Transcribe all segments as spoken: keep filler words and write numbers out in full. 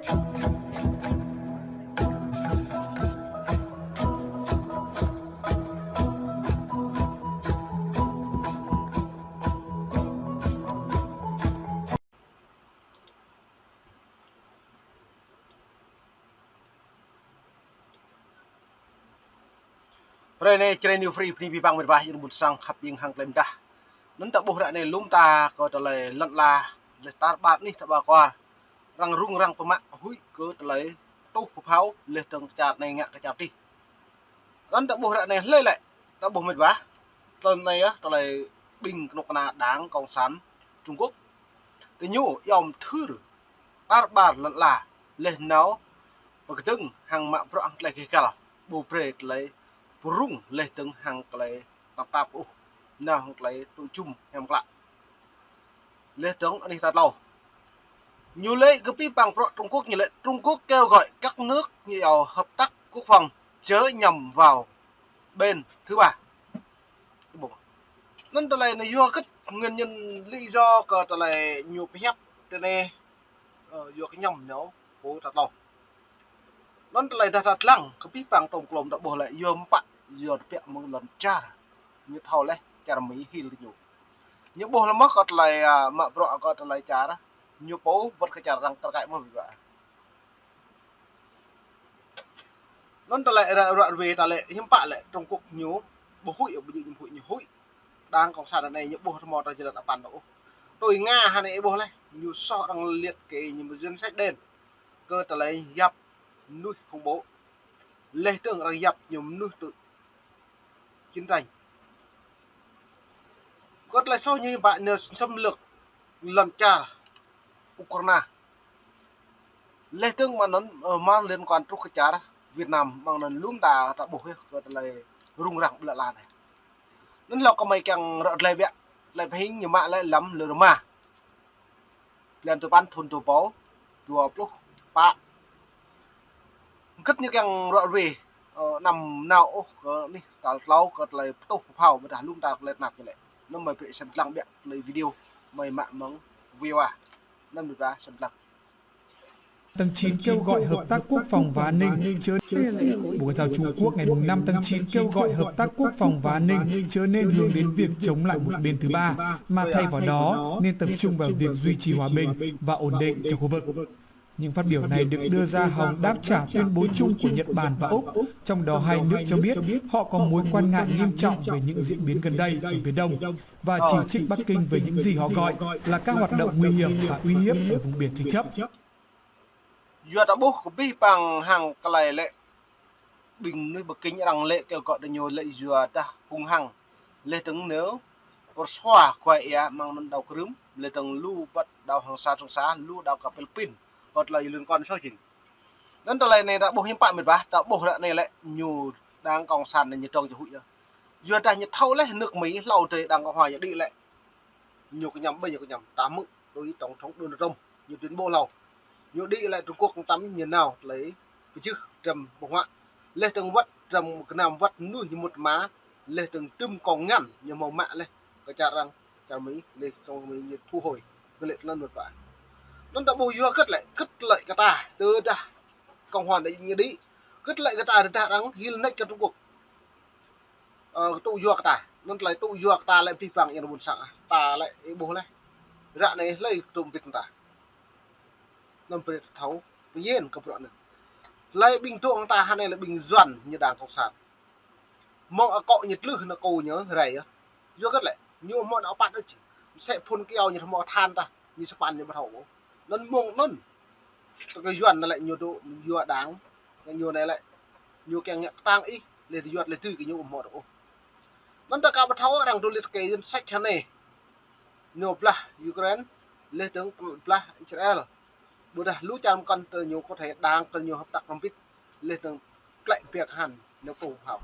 Hrơi anai, Jrai New Free bơni abih bang mĕt wa, ih ƀuôn sang khăp ƀing hăng klem dah. Anŭn ta ƀuh ră anai lŏm ta kơ tơlơi lŏn ala, lĕ tar ƀar anih ta ƀar kual. Arăng rŭng arăng pơmă huĭ kơ tơlơi tuh pơphao, lĕ tơ̆ng kơ čar anai ngă kơ čar adih. Anŭn ta ƀuh ră anai hlơi lĕ, ta ƀuh mĕt wa. Tơlơi anai yơh, tơlơi ƀing kơnuk kơna Đảng Cộng sản Trung Quốc. Tơ ñu yom thưr tar ƀar lŏn ala, lĕ nao pơkơdơ̆ng hăng mă bruă hăng tơlơi gêh gal, ƀu brơi tơlơi pơrŭng, lĕ tơ̆ng hăng tơlơi tơnap tap ôh, nao hăng tơlơi tŭ jum hiam klă. Lĕ tơ̆ng anih ta tlâo. Ñu lĕ kơ abih bang bruă Trung Quốc ñu lĕ Trung Quốc kêu gọi các nước ñu yua hợp tác quốc phòng chớ nhằm vào bên thứ ba. Anŭn tơlơi anai yua hơget nguyên nhân lý do kơ tơlơi ñu pơhiăp tơ anai, ơ, yua kơ ñăm nao pô ta tlâo. Anŭn tơlơi dah ta lăng kơ abih bang tŏm klom ta ƀuh lĕ yua mơ̆ pă, yua tơbiă mơ̆ng lŏn čar. Ñu thâo lĕ čar Mi hil tơ ñu. Ñu ƀuh lĕ mơ̆ kơ tơlơi, a, mă bruă kơ tơlơi čar. Ñu pô wơ̆t kơ čar arăng tơkai mơ̆ ƀiă. Anŭn tơlơi ră, ră ruai ta lĕ hiư̆m pă lĕ Trung Quốc ñu ƀu huĭ, ƀu djơ̆ ñu huĭ, ñu huĭ. Đảng Cộng sản anai ñu ƀuh tơmâo ta jơlan apan ta ôh. Tui Nga hơnai ih ƀuh lĕ, ñu soh arăng liệt kê ñu mơ̆ danh sách đen. Kơ tơlơi yap mơnuih khủng bố. Lĕ tơ̆ng arăng yap ñu mơnuih tui chiến tranh. Kơ tơlơi soh ñu hiư̆m pă ñu xâm lược lŏn čar Ukraine. Lĕ tơ̆ng mơ̆ng anŭn, ơ, mă liên quan truh kơ čar Việt Nam, mơ̆ng anŭn lŏm ta, ta ƀuh yơh kơ tơlơi rŭng răng ƀlŏ lŏn anai. Anŭn hlâo kơ mơi kiăng ră tơlơi ƀiă, tơlơi pơhing ñu mă lĕ lăm lơ rơma. Blan tơpăn thun dua ƀâo dua pluh pă. Hơget ñu kiăng ră ruai, ơ, anăm nao ôh kơ anih ta tlâo kơ tơlơi pơtuh pơphao ƀôdah lŏm ta tơlơi tơnap ñu lĕ. Anŭn mơi brơi sem lăng ƀiă tơlơi video mơi mă mơ̆ng view a. Anŭn ƀiă sem lăng. Tháng chín kêu gọi hợp tác quốc phòng và an ninh, chớ Bộ Ngoại giao Trung Quốc ngày mùng năm tháng chín kêu gọi hợp tác quốc phòng và an ninh, chớ nên hướng đến việc chống lại một bên thứ ba, mà thay vào đó nên tập trung vào việc duy trì hòa bình và ổn định trong khu vực. Những phát biểu này được đưa ra hòng đáp trả tuyên bố chung của Nhật Bản và Úc, trong đó hai nước cho biết họ có mối quan ngại nghiêm trọng về những diễn biến gần đây ở Biển Đông và chỉ trích Bắc Kinh về những gì họ gọi là các hoạt động nguy hiểm và uy hiếp ở vùng biển tranh chấp. Yua ta ƀuh kơ abih bang hăng tơlơi lĕ ƀing mơnuih Bắc Kinh arăng lĕ kêu gọi tơ ñu lĕ yua dah hung hăng. Lĕ tơ̆ng nao pơsua kuai ia mơ̆ng anŭn đao Krim, lĕ tơ̆ng lu ƀăt đao Hoàng Sa Trường Sa, lu đao kơ Philippin. Kơ tơlơi liên quan soh jing. Anŭn tơlơi anai ta ƀuh hiư̆m pă mĕt wa, ta ƀuh ră anai lĕ ñu Đảng Cộng sản anai ñu tŏng jơhŭ yơh. Yua dah ñu thâo lĕ nước Mỹ hlâo tơdơi Đảng Cộng hòa ñu đĭ lĕ. Ñu kơñăm ƀơi ñu kơñăm, ta hmư̆ tui Tổng thống Donald Trump, ñu tuyên bố hlâo. Ñu đĭ lĕ Trung Quốc tăm ñu nao tơlơi pơjưh dram ƀơ̆ng huă. Lĕ tơ̆ng wơ̆t dram gơnam wơ̆t mơnuih ñu mŭt mă, lĕ tơ̆ng tơm kông ngăn ñu hmâo mă lĕ kơ čar arăng, čar Mi, lĕ song Mi ñu thu hồi. Kơ lĕ tơlơi anŭn ƀă. Anŭn ta ƀuh yua hơget lĕ, hơget lĕ kơ ta, tơdah Cộng hòa anai ñu đĭ, hơget lĕ kơ ta tơdah arăng hil nač kơ Trung Quốc. Ơ, tŭ yua kơ ta. Anŭn tơlơi tŭ yua kơ ta lĕ abih bang ih ƀuôn sang ah. Ta lĕ ih ƀuh lĕ. Ră anai hlơi tŭ mbĭt ta. Anŭn brơi ta thâo pơñen kơ bruă anŭn. Hlơi ƀing dŏ hăng ta hơnai lĕ ƀing Yuan ñu Đảng Cộng sản. Mơ̆ng akŏ ñu tlưh nao kơ ñu rai yơh. Yua hơget lĕ. Ñu hmâo nao păt ôh jing. Mơsĕ phun kyâo ñu hmâo than ta. Ñu sơpan ñu ƀu thâo ôh. Anŭn mơ̆ng anŭn. Tơlơi Yuan anai lĕ ñu dŏ yua Đảng, ñu anai lĕ ñu kiăng ngă kơtang ih, lĕ Yuan lĕ tui kơ ñu ƀu hmâo ôh. Anŭn ta aka ƀu thâo arăng dŏ liệt kê danh sách hơnai. Ñu blah Ukraine, lĕ tơ̆ng blah Israel. Ƀôdah lu čar mơkăn tơ ñu có thể Đảng tơ ñu hợp tác rơmbit, lĕ tơ̆ng klĕ biă hăn ñu pơphao.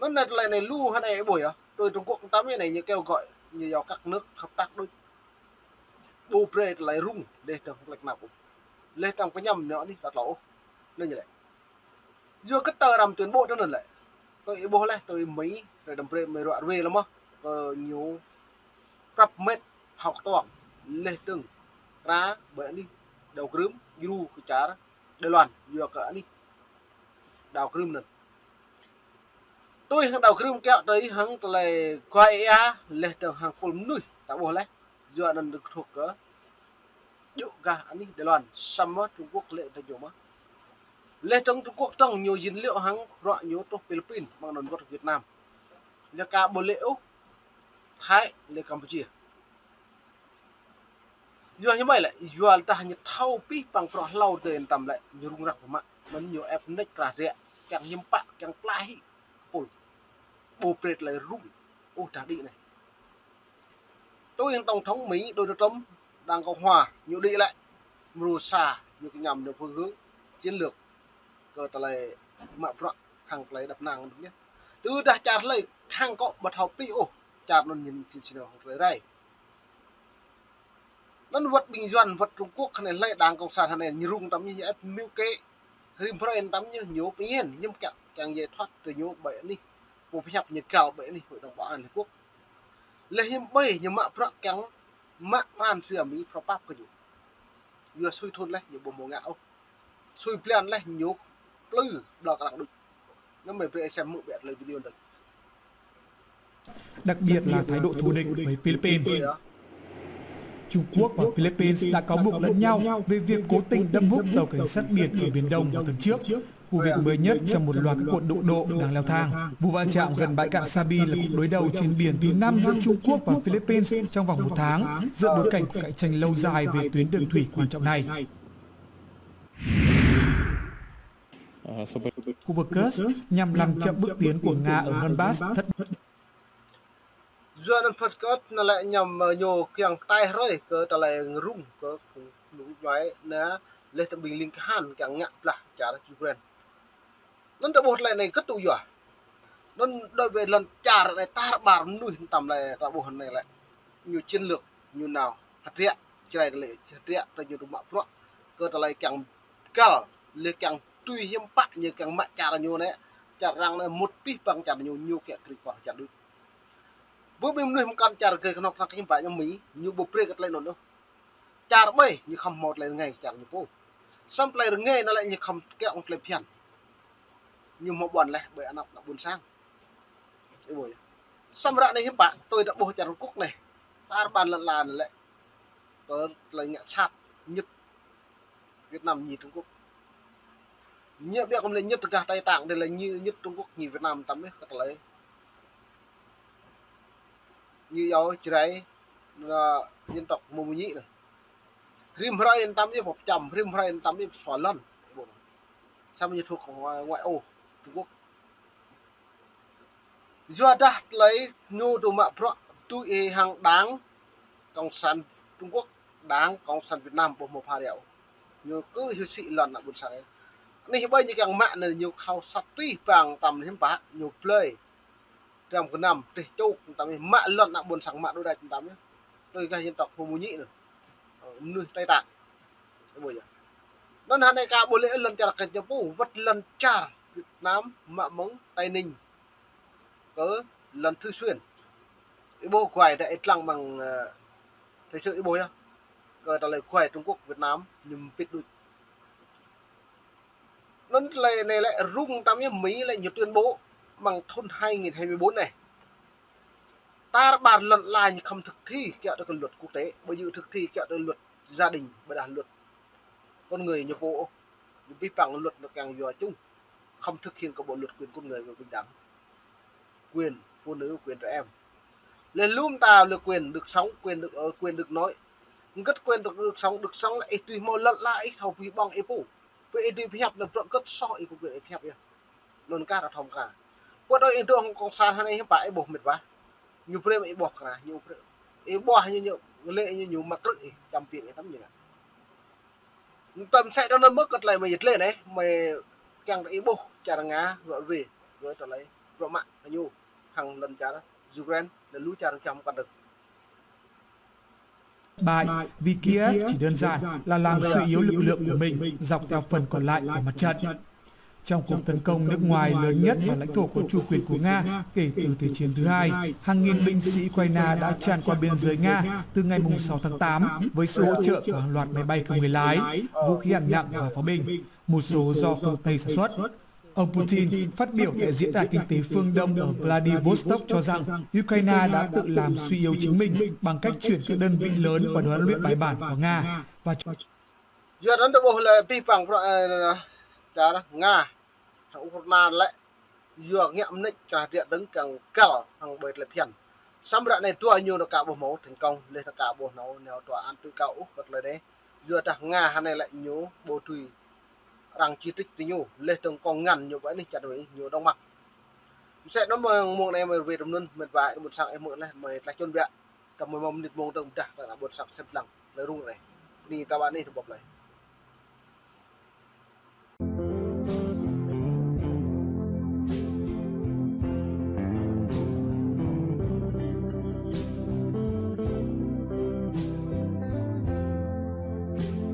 Anŭn anai tơlơi anai lu hơnai ƀuh yơh, tui Trung Quốc tăm anai ñu kêu gọi ñu yua các nước hợp tác đôč. Ƀu brơi tơlơi rŭng, lĕ tơ̆ng klĕ tơnap ôh. Lĕ tơ̆ng pơñăm ñu anih ta tlâo ôh. Anŭn ñu lĕ. Yua hơget tơ arăng tuyên bố tơ anŭn lĕ. Tui ih ƀuh lĕ, tui Mi, tui đam brơi Mi ră ruai lĕ mơ̆. Kơ ñu prăp mĕt hơ̆k tuang. Lĕ tơ̆ng kra ƀơi anih đao krưm, djru kơ čar Đài Loan, yua kơ anih đao krưm anŭn. Tui hăng đao krưm kiaŏ tui hăng tơlơi kuai ia, laih dơ̆ng hăng pul mơnuih ta ƀuh laih. Yua anŭn dơ̆ng kơthuk kơ djơ̆ gah anih Đài Loan, samơ̆ Trung Quốc lĕ ta djơ̆ mơ̆. Laih dơ̆ng Trung Quốc dơ̆ng ñu jing liŏ hăng bruă ñu truh Philippines, mơ̆ng anŭn wơ̆t Việt Nam. Laih ka ƀu lĕ ôh Thái, laih Campuchia. Yua ñu mơi lĕ, yua dah ñu thâo pih păng bruă hlâo dơi tam lĕ, ñu rŭng răng pơmă, mơ̆n ñu ĕp nĕč krah rĕ, kiăng hiư̆m pă, kiăng tlaih hĭ pul. Ƀu brơi tơlơi rŭng ôh dah đĭ anai. Tui hăng Tổng thống Mỹ Donald Trump, Đảng Cộng hòa, ñu đĭ lĕ, mrô sa, ñu kơñăm nao phương hướng chiến lược kơ tơlơi mă bruă hăng tơlơi đăp năng anŭn yơh. Tơdah čar hlơi hăng kơ ƀu thâo pih ôh, čar anŭn ñu či či nao hăng tơlơi rai. Anŭn wơ̆t ƀing Yuan, wơ̆t Trung Quốc, hơnai hlơi Đảng Cộng sản hơnai ñu rŭng tam ñu ĕp mơ̆ng kơ rĭm hrơi tam ñu ñu pơñen, hiư̆m kiăng, kiăng giải thoát tơ ñu ƀơi anih, pô pơhiăp ñu gao ƀơi anih Hội đồng Bảo an Liên Hợp Quốc. Laih hiư̆m ƀơi ñu mă bruă kiăng mă pran jua Mỹ prŏng pap kơ ñu. Yua sui thun laih ñu ƀu hmâo ngă ôh. Sui blan laih ñu plư ƀlŏr kơ arăng đôč. Ngă mơi brơi ih xem mơ̆ ƀiă tơlơi video anŭn. Đặc biệt là thái độ thù địch với Philippines. Trung Quốc và Philippines đã cáo buộc lẫn nhau về việc cố tình đâm húc tàu cảnh sát biển ở Biển Đông vào tuần trước. Vụ việc mới nhất trong một loạt các cuộc đụng độ đang leo thang. Vụ va chạm gần bãi cạn Sabi là cuộc đối đầu trên biển thứ năm giữa Trung Quốc và Philippines trong vòng một tháng, giữa bối cảnh cạnh tranh lâu dài về tuyến đường thủy quan trọng này. Khu vực Kursk nhằm làm chậm bước tiến của Nga ở Donbas thất Yua anŭn Phật kơt anŭn lĕ ñăm, ơ, ñu kiăng pơtai hrơi kơ tơlơi rŭng kơ phung djuai anai, laih tơm ƀing ling kahan kiăng ngă blah čar Ukraine. Anŭn ta ƀuh tơlơi anai kơtŭ yua. Anŭn đối với lŏn čar anai tar ƀar mơnuih tam lĕ ta ƀuh anai lĕ. Ñu chiến lược, ñu nao hơdră, Jrai tơlơi hơdră, tơlơi ñu tŭ mă bruă kơ tơlơi kiăng găl, laih kiăng tui hiư̆m pă ñu kiăng mă čar ñu anai, čar arăng anai mŭt pih păng čar ñu, ñu kiăng krĭ kơ čar đôč. Bơ ƀing mơnuih mơkăn čar gơi kơnŏk kơnăk hiư̆m pă ñu Mi, ñu ƀu brơi kơ tơlơi anŭn ôh. Čar ƀơi ñu khŏm hmâo tơlơi rơngai čar ñu pô. Samơ̆ tơlơi rơngai anŭn lĕ ñu khŏm kiăng tơlơi phiăn. Ñu hmâo ƀuăn laih ƀơi anăp ană ƀôn sang. Ih ƀuh yơh. Samơ̆ ră anai hiư̆m pă, tui ta ƀuh čar Trung Quốc anai. Tar ƀar lŏn ala anai lĕ. Kơ tơlơi ngă sat, nhất Việt Nam ñi Trung Quốc. Ñu ƀiă kơ mơ̆ lĕ nhất gah Tây Tạng, dih lĕ ñi nhất Trung Quốc, ñi Việt Nam tam yơh kơ tơlơi. Ñu yua Jrai, ană dân tộc Mông Mô ñi anai. Rĭm hrơi tam yơh pơčăm, rĭm hrơi tam yơh pơsua lŏn. Samơ̆ ñu thuộc ngoại, ngoại ô Trung Quốc. Yua dah tơlơi ñu tŭ mă bruă tui ih hăng Đảng Cộng sản Trung Quốc, Đảng Cộng sản Việt Nam ƀu hmâo phara ôh. Ñu kơ hyu sĭ lŏn ană ƀôn sang. Anih ƀơi ñu kiăng mă anai ñu khâu sat pih păng tam hiư̆m pă ñu blơi. Trăm gơnam, tih čuk tam yơh, mă lŏn ană ƀôn sang mă đôč đač tam yơh. Tui gah dân tộc Mông Mô ñi anai. Ơ, mơnuih Tây Tạng. Ih ƀuh yơh. Anŭn hơnai ka ƀu lĕ lŏn čar kơ ñu pô, wơ̆t lŏn čar Việt Nam mă mơ̆ng Tây Ninh kơ lŏn Thử Xuyên. Ih ƀuh guai dah ih lăng mơ̆ng, ơ, thời sự ih ƀuh yơh. Kơ tơlơi guai Trung Quốc Việt Nam ñu pĭt đôč. Anŭn tơlơi anai lĕ rŭng tam yơh Mi lĕ ñu tuyên bố mơ̆ng thŭn hai nghìn hai mươi bốn anai. Tar ƀar lŏn ala ñu khŏm thực thi kiaŏ tui kơ luật quốc tế, ƀu djơ̆ thực thi kiaŏ tui kơ luật gia đình, ƀôdah luật con người ñu pô ôh. Ñu pih păng luật anŭn kiăng yua chung. Khŏm thực hiện kơ bộ luật quyền con người và bình đẳng. Quyền phụ nữ, quyền trẻ em. Laih lŏm ta lĕ quyền được sống, quyền được ở, quyền được nói. Hơget quyền được, được sống, được sống lĕ ih tui hmâo lŏn ala ih thâo pih ƀơ̆ng ih pô. Pơ ih dưi pơhiăp anŭn bruă hơget soh ih kơ quyền ih pơhiăp yơh. Anŭn kah ta thâo mơkra. Pơ đôi ih dŏ hăng cộng sản hơnai hiư̆m pă ih ƀuh mĕt wa. Ñu brơi ih ƀuh kơ anai, ñu brơi. Ih ƀuh ñu, ñu, lĕ ñu, ñu mă krư̆ ih, čăm piêng ih tam ñu ngă. Tơm sĕ dŏ anŭn mơ̆ kơ tơlơi mơi yơh tơlơi anai, mơi kiăng ih ƀuh čar Nga rŏ ruai, rŏ tơlơi, rŏ mă, ñu, hăng lŏn čar Ukraine, lĕ lu čar čăm kăn đơ̆ng. Bại vì Kiev chỉ đơn giản là làm suy yếu lực lượng của mình dọc theo phần còn lại của mặt trận. Trong cuộc tấn công nước ngoài lớn nhất vào lãnh thổ có chủ quyền của Nga kể từ Thế chiến thứ hai, hàng nghìn binh sĩ Ukraine đã tràn qua biên giới Nga từ ngày mùng sáu tháng tám với sự hỗ trợ của hàng loạt máy bay không người lái, vũ khí hạng nặng và pháo binh, một số do phương Tây sản xuất. Ông Putin phát biểu tại Diễn đàn Kinh tế Phương Đông ở Vladivostok cho rằng Ukraine đã tự làm suy yếu chính mình bằng cách chuyển các đơn vị lớn và được huấn luyện bài bản vào Nga và Yua anŭn ta ƀuh lĕ pih păng prăk, ơ, čar Nga hăng Ukraina lĕ yua ngă mơneč čar hơdră dơ̆ng kiăng kăl hăng ƀơi tơlơi phiăn. Samơ̆ ră anai dua ñu nao ka ƀuh hmâo thành công, leh nao ka ƀuh nao nao tòa án tui kâo ôh kơ tơlơi anai. Yua dah Nga hơnai lĕ ñu ƀu tui arăng chỉ trích tui ñu, leh dơ̆ng kông ngăn ñu ƀơi anih čar anai ñu dŏng mă. Mơsĕ anŭn mơ̆ng mông anai mơi rơwe tơm anŭn, mĕt wa ƀôn sang ih mơ̆ leh mơi tlaih čun biă. Tơm mơi mơ̆ng mơnit mông dơ̆ng dah ta ană ƀôn sang sem lăng, lơi rŭng anai. Bơni ta ƀă anih tơm ƀuh lơi.